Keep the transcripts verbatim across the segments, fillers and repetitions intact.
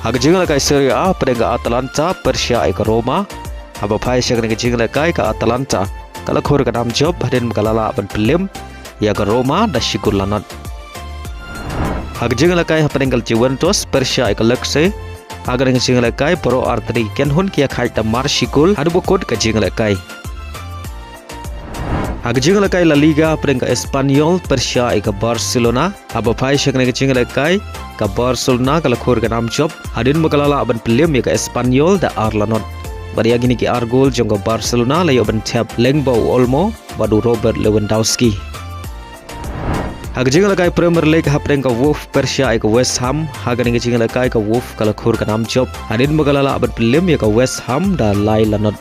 Ha ka jingïalehkai Serie A, hapdeng ka Atalanta pyrshah ïa ka Roma. Haba phai sha kane ka jingïalehkai, ka Atalanta ka la khur ka nam jop hadien ba ka la lah ban pynliem ïa ka Roma da shi gol la not. Ha ka jingïalehkai hapdeng ka Juventus pyrshah ïa ka Lecce, ha kane ka jingïalehkai baroh artylli ki kynhun ki ïakhaid da mar shi gol haduh ba kut ka jingïalehkai. Ha ka jingïalehkai La Liga hapdeng ka Espanyol pyrshah ïa ka Barcelona. Haba phai sha kane ka jingïalehkai, ka Barcelona ka la khur ka nam jop hadien ba ka la lah ban pynliem ïa ka Espanyol da ar la not. Bad ïa kine ki ar gol jong ka Barcelona la ïoh ban thep lyngba u Olmo bad u Robert Lewandowski. Ha ka jingïalehkai Premier League hapdeng ka Wolves pyrshah ïa ka West Ham, ha kane ka jingïalehkai ka Wolves ka la khur ka nam jop hadien ba ka la lah ban pynliem ïa ka West Ham da lai la not.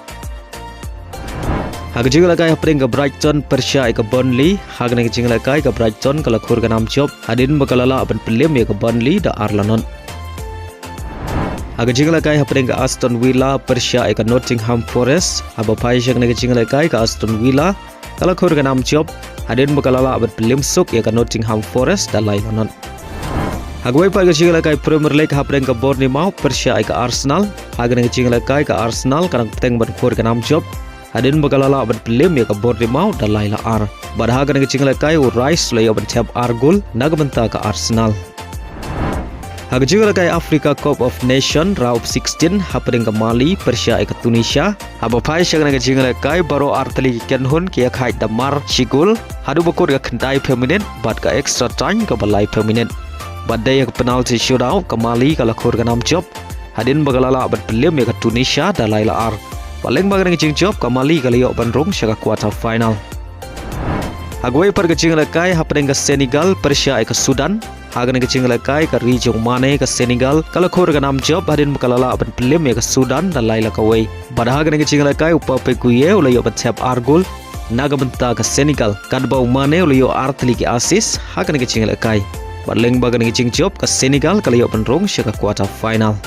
Ha ka jingïalehkai hapdeng ka Brighton pyrshah ïa ka Burnley, ha kane ka jingïalehkai ka Brighton ka la khur ka nam jop hadien ba ka la lah ban pynliem ïa ka Burnley da ar la not. Ha ka jingïalehkai hapdeng ka Aston Villa pyrshah ïa ka Nottingham Forest, haba phai sha kane ka jingïalehkai ka Aston Villa ka la khur ka nam jop hadien ba ka la lah ban pynliem suk ïa ka Nottingham Forest da lai la not. Ha kawei pat ka jingïalehkai Premier League hapdeng ka Bournemouth pyrshah ïa ka Arsenal, ha kane ka jingïalehkai ka Arsenal ka dang bteng ban khur ka nam jop hadien ba ka la lah ban pynliem ïa ka Bournemouth da lai la ar. Bad ha kane ka jingïalehkai u Rice u la ïoh ban thep ar gol na ka bynta ka Arsenal. Ha ka jingïalehkai Africa Cup of Nation round of sixteen hapdeng ka Mali pyrshah ïa ka Tunisia. Haba phai sha kane ka jingïalehkai baroh artylli ki kynhun ki ïakhaid da mar shi gol haduh ba kut ka khyndai phew minit bad ka extra time kaba lai phew minit. Bad dei ha ka penalty shootout ka Mali ka la khur ka nam jop hadien ba ka la lah ban pynliem ïa ka Tunisia da lai la ar. Bad lyngba kane ka jingjop ka Mali ka la ïoh ban rung sha ka quarter final. Ha kawei pat ka jingïalehkai hapdeng ka Senegal pyrshah ïa ka Sudan, ha kane ka jingïalehkai ka ri jong u Mane ka Senegal ka la khur ka nam jop hadien ba ka la lah ban pynliem ïa ka Sudan da lai la kawei. Bad ha kane ka jingïalehkai u Pape Gueye u la ïoh ban thep ar gol na ka bynta ka Senegal, katba u Mane u la ïoh artylli ki assist ha kane ka jingïalehkai. Bad lyngba kane ka jingjop ka Senegal ka la ïoh ban rung sha ka quarter final.